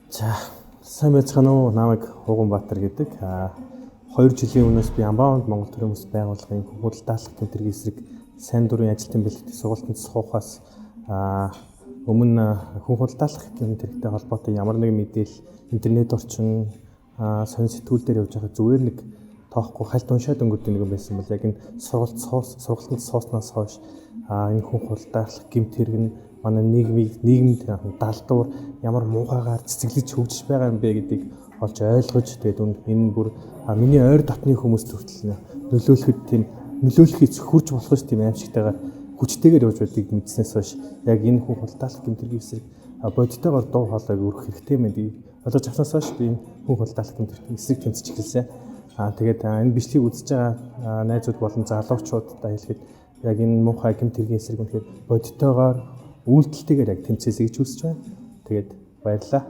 За, сайн байцгаана уу? Намайг Хуганбаатар гэдэг. 2 жилийн өмнөөс би Unbound Монгол төрийн хүмүүс байгууллагын худалдаалах гэмт хэргийн эсрэг сайн дурын ажилтны бэлтгэх сургалтанд суухаас өмнө хүн худалдаалах гэмт хэрэгтэй холбоотой ямар нэгэн мэдээлэл интернет орчин, сонин сэтгүүл дээр явж байгаа зүгээр нэг тоохгүй хальт уншаад өнгөрдөг нэг юм байсан бол яг энэ сургалтанд сууснаас хойш энэ хүн худалдаалах гэмт хэрэг нь манай нийгмийг, нийгэмд далдуур ямар муухайгаар цэцэглэж хөгжиж байгаа юм бэ гэдгийг олж ойлгож, тэгээд энэ бүр миний ойр дотны хүмүүст хүртэл нөлөөлөхөд, тийм нөлөөлөхийг хурж болох тийм аимшигтайгаар, хүчтэйгээр явж байдгийг мэдснээс хойш яг энэ хүн худалдаалах гэмт хэргийн эсрэг бодитойгоор дуу хоолойг өргөх хэрэгтэй мэн гэдгийг ойлгож авснаас хойш би энэ хүн худалдаалах гэмт хэргийн эсрэг тэмцэж эхэлсэн. Тэгээд энэ бичлэгийг үзэж байгаа найзууд болон залуучуудад хэлэхэд яг энэ муухай гэмт хэргийн эсрэг үнэхээр бодитойгоор, үйлдэлтэйгээр яг тэмцээсэй гэж хүсэж байна. Тэгээд баярлалаа.